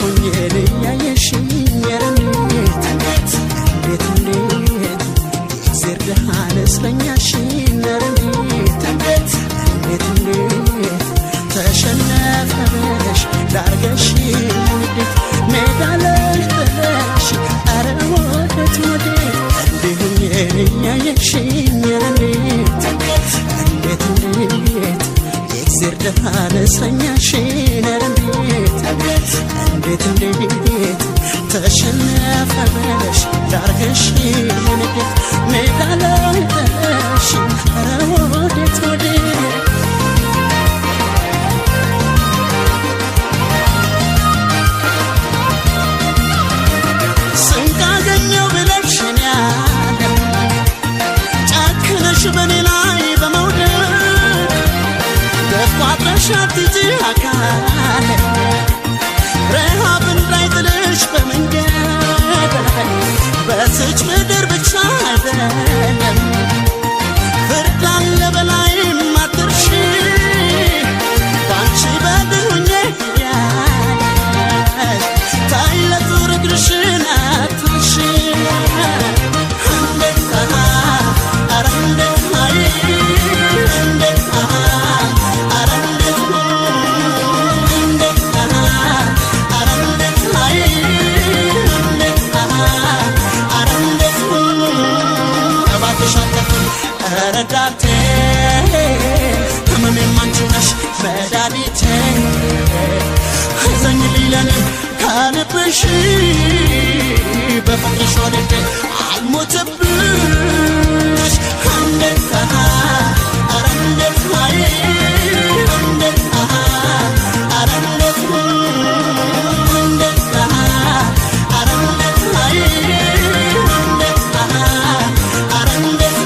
እንዲሁኝ እያየሽኝ እንዴት እንዴት እንዴት የእግዜር ድሃ ነስለኛሽን እንዴት እንዴት እንዴት ተሸነፈ ብለሽ ዳርገሽ እንዴት ሜዳ ላይ ጥለሽ ኧረ ወዴት ወዴት እንዲሁኝ እያየሽኝ እንዴት እንዴት እንዴት የእግዜር ድሃ ነስለኛሽን እንዴት እንዴት እንዴት ተሸነፈ ብለሽ ዳርገሽ እንዴት ሜዳ ላይ ጥለሽ ኧረ ወዴት ወዴት ስንቅ አገኘው ብለሽ እኔ ዓለም ጨክነሽ በኔ ላይ በመውደድ ደፋጥረሽ አትጂ አካል ረሃብ እንዳይጥልሽ በመንገድ በዚች ምድር ብቻ አይደለም ፍርድ አለ በላይም አትርሺ ባንቺ በድል ሆኜ እያለሽ ታይ ለዙር እግርሽን አትርሺ እንዴት ኧረ እንዴት አይ እንዴት ኧረ እንዴት እንዴት ኧረ እንዴት አይ እንዴት ኧረ እንዴት እባክሽ አትጥፊ ረዳቴ ህመሜም አንቺ ነሽ መድኃኒቴ እዘኝልኝ ለኔ ከልብሽ በፍቅርሽ ወድቄ አልሞትብሽ እንዴት ኧረ እንዴት አይ እንዴት ኧረ እንዴት እንዴት ኧረ እንዴት አይ እንዴት ኧረ እንዴት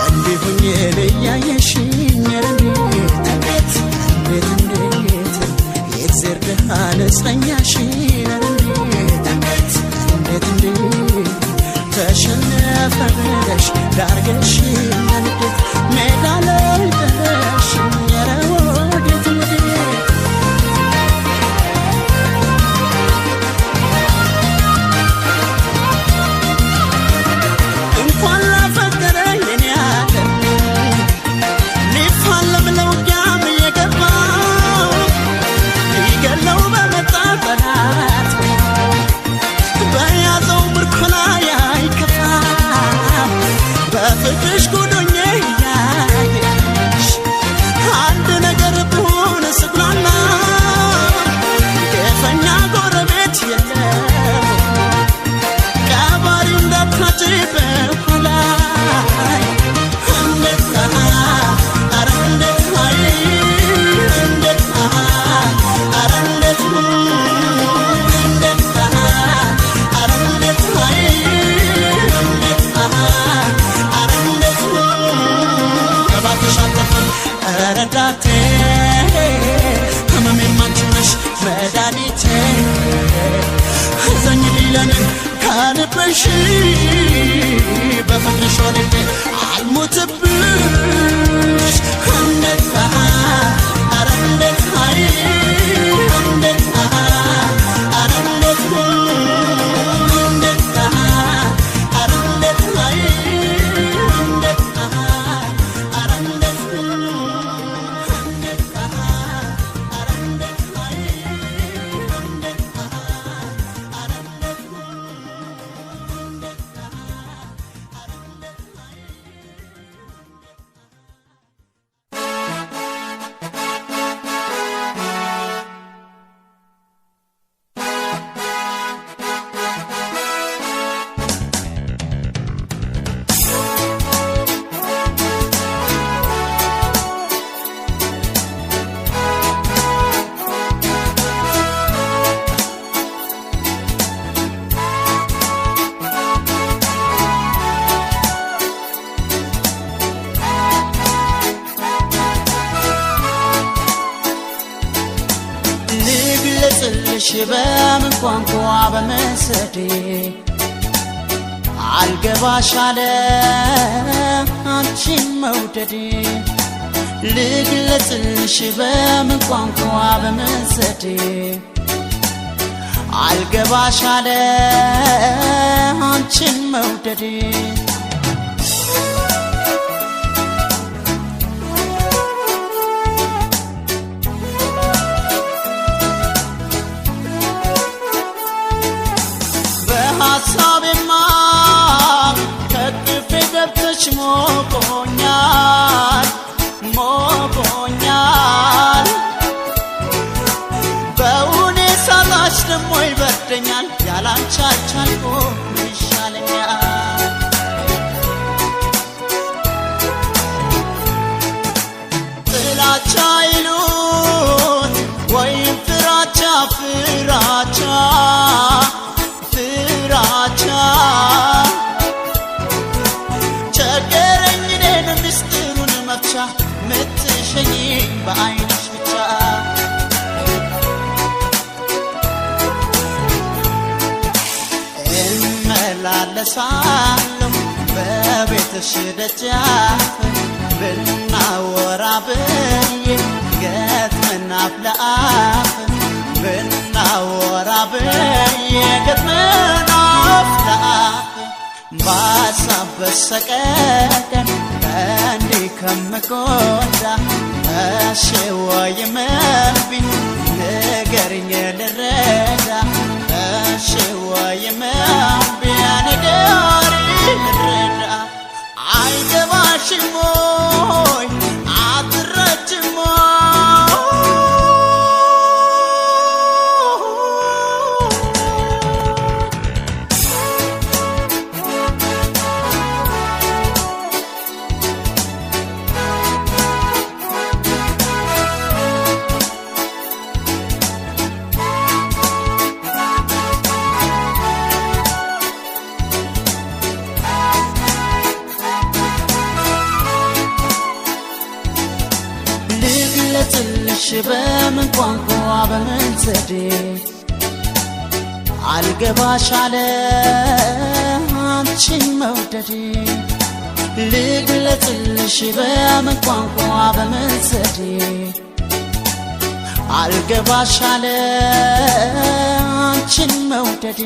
እንዲሁኝ እያየሽኝ እንዴት እንዴት እንዴት የእግዜር ድሃ ነስለኛሽን እንዴት እንዴት እንዴት ተሸነፈ ብለሽ ዳርገሽ እንዴት ሜዳ ላይ ጥለሽ ኧረ ወዴት ወዴት እንኳን ላፈቀረኝ እኔ ዓለም ሊፋለም ለውጊያም እየገባ ሊገለው በመጣ ጠላት በያዘው ምርኮ ላይ አይከፋም በፍቅርሽ ጉዶኜ እያየሽ አንድ ነገር ብሆን ስጉላላ ግፈኛ ጎረቤት የለው ቀባሪ እንዳታጭ በኋላ እንዴት ኧረ እንዴት አይ እንዴት ኧረ እንዴት እንዴት ኧረ እንዴት አይ እንዴት ኧረ እንዴት እባክሽ አትጥፊ ረዳቴ ህመሜም አንቺ ነሽ መድኃኒቴ እዘኝልኝ ለኔ ከልብሽ በፍቅርሽ ወድቄ አልሞትብሽ እንዴት ኧረ እንዴት አይ እንዴት ኧረ እንዴት እንዴት ኧረ እንዴት አይ እንዴት ኧረ እንዴት እንዴት ኧረ እንዴት አይ እንዴት ኧረ እንዴት እንዴት ኧረ እንዴት አይ ልግለጽልሽ በምን ቋንቋ በምን ዘዴ አልገባሽ አለ አንቺን መውደዴ ልግለጽልሽ በምን ቋንቋ በምን ዘዴ አልገባሽ አለ አንቺን መውደዴ በሐሳቤማ ከቅፌ ገብተሽ ሞቆኛል ሞቆኛል በውኔ ሳጣሽ ደሞ ይበርደኛል ያላንቺ አልቻልኩም ምን ይሻለኛል ጥላቻ ይሉት ወይም ፍራቻ ፍራቻ ፍራቻ ቸገረኝ እኔን ምስጢሩን መፍቻ ምትሸኝ በአይንሽ ብቻ እመላለሳለሁ በቤትሽ ደጃፍ ብናወራ ብዬ ገጥመን አፍ ለአፍ ብናወራ ብዬ ገጥመን አፍ ለአፍ በሀሳብ በሰቀቀን እንዲህ ከምጎዳ እሺ ወይ እምቢ ንገሪኝ ልረዳ እሺ ወይ እምቢ ንገሪኝ ልረዳ አይገባሽም ወይ አትረጅም ወይ ልግለጽልሽ በምን ቋንቋ በምን ዘዴ አልገባሽ አለ አንቺን መውደዴ ልግለጽልሽ በምን ቋንቋ በምን ዘዴ አልገባሽ አለ አንቺን መውደዴ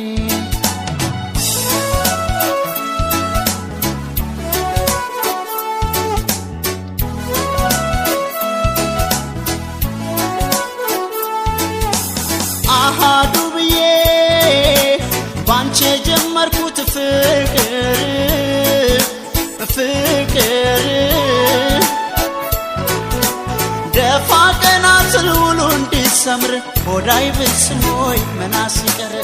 አሃዱ ብዬ ባንቺ የጀመርኩት ፍቅር ፍቅር ደፋ ቀና ስል ውሎ እንዲሰምር ሆዳይ ብስሞይ መናስ ይቀር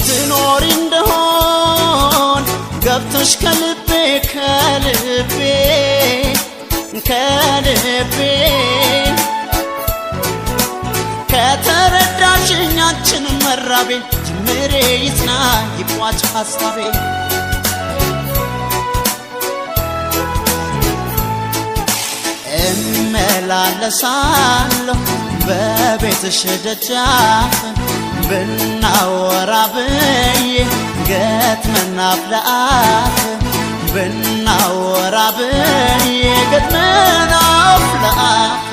ትኖሪ እንደሆን ገብተሽ ከልቤ ከልቤ ከልቤ ከተረዳሽኝ አንቺን መራቤ ጅምሬ ይጽና ይቋጭ ሐሳቤ እመላለሳለሁ በቤትሽ ደጃፍ ብናወራ ብዬ ገጥመን አፍ ለአፍ ብናወራ ብዬ ገጥመን አፍ ለአፍ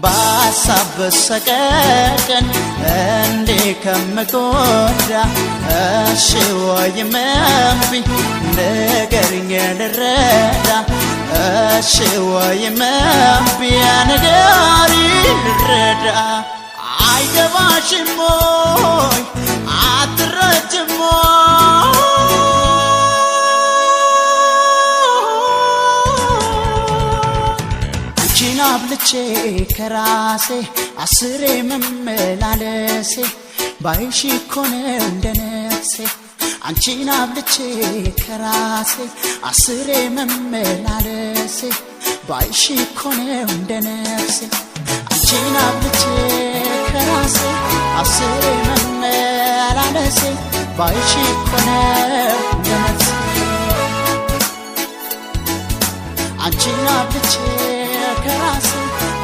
በሀሳብ በሰቀቀን እንዲህ ከምጎዳ እሺ ወይ እምቢ ንገሪኝ ልረዳ እሺ ወይ እምቢ ንገሪኝ ልረዳ አይገባሽም ወይ አትረጅም ወይ አንቺን አብልቼ ከራሴ አስሬ መመላለሴ ባይሽ እኮ ነው እንደ ነፍሴ አንቺን አብልቼ ከራሴ አስሬ መመላለሴ ባይሽ እኮ ነው እንደ ነፍሴ አንቺን አብልቼ ከራሴ አስሬ መመላለሴ ባይሽ እኮ ነው እንደ ነፍሴ አንቺን አብልቼ ከራሴ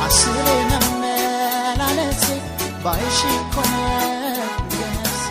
አስሬ መመላለሴ ባይሽ እኮ ነው የነፍሴ።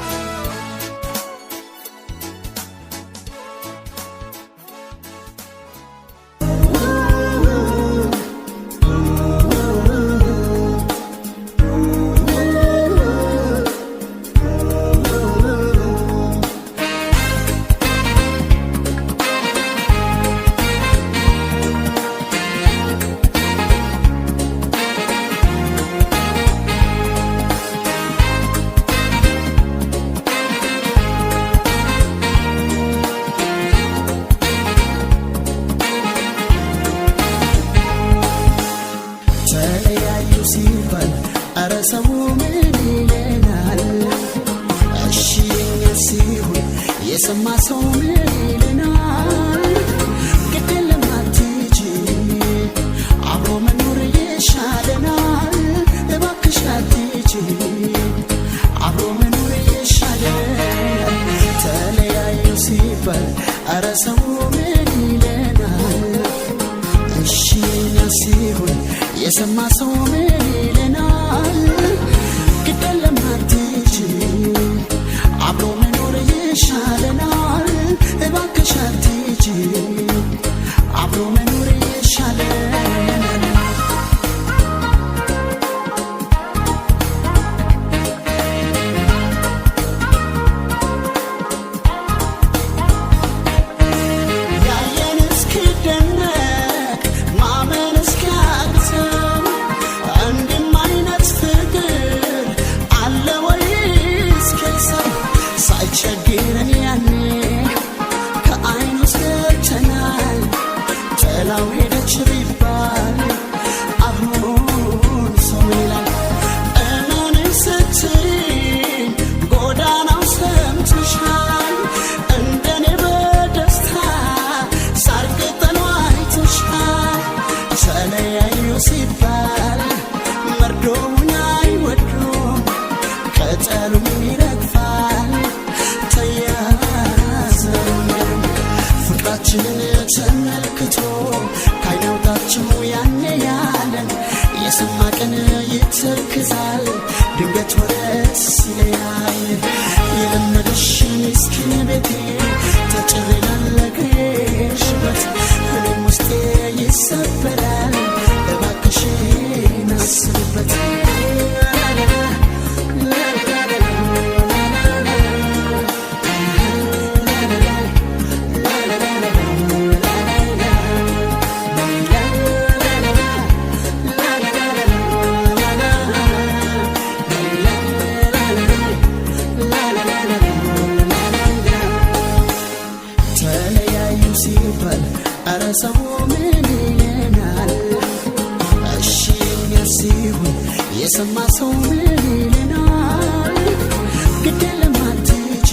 ተለያዩ ሲባል አረ ሰው ምን ይለናል? እሺ የኛ ሲሆን የሰማ ሰው ምን ይለናል? ግድ የለም አትሂጂ፣ አብሮ መኖር ይሻለናል። እባክሽ አትሂጂ፣ አብሮ መኖር ይሻለናል። ተለያዩ ሲባል አረ ሰው ምን ይለናል? እሺ የኛ ሲሆን የሰማ ሰው ምን ይለናል? ግድ የለም አትሂጂ፣ አብሮ መኖር ይሻለናል። እባክሽ አትሂጂ፣ አብሮ መኖር ይሻለናል። ያየን እስኪደነቅ ማመን እስኪያቅተው እንዲህም አይነት ፍቅር አለ ወይ እስኪል ሰው ሳይቸግረን ያኔ ከአይኑ ገብተናል። ጥላው ሄደች ቢባል አሁን ሰው ይላል። እመነኝ ስትይኝ ጎዳናው ሰምቶሻል። እንደኔ በደስታ ሳር ቅጠሉ አይቶሻል። ተለያዩ ሲባል መርዶውን አይወዱም፣ ቅጠሉም ይረግፋል። ተያዘ ፍቅራችንን ተመልክቶ ካይን አውጣችሁ ያኔ ያለን የሰማ ቀን ይተክዛል። ድንገት ወረት ሲለያይ የለመደሽ ምስኪን ቤቴ ተጭሬ ላለገሽበት እኔም ውስጤ ይሰበራል። እባክሽን አስብበት። ተለያዩ ሲባል አረ ሰው ምን ይለናል? እሺ የኛ ሲሆን የሰማ ሰው ምን ይለናል? ግድ የለም አትሂጂ፣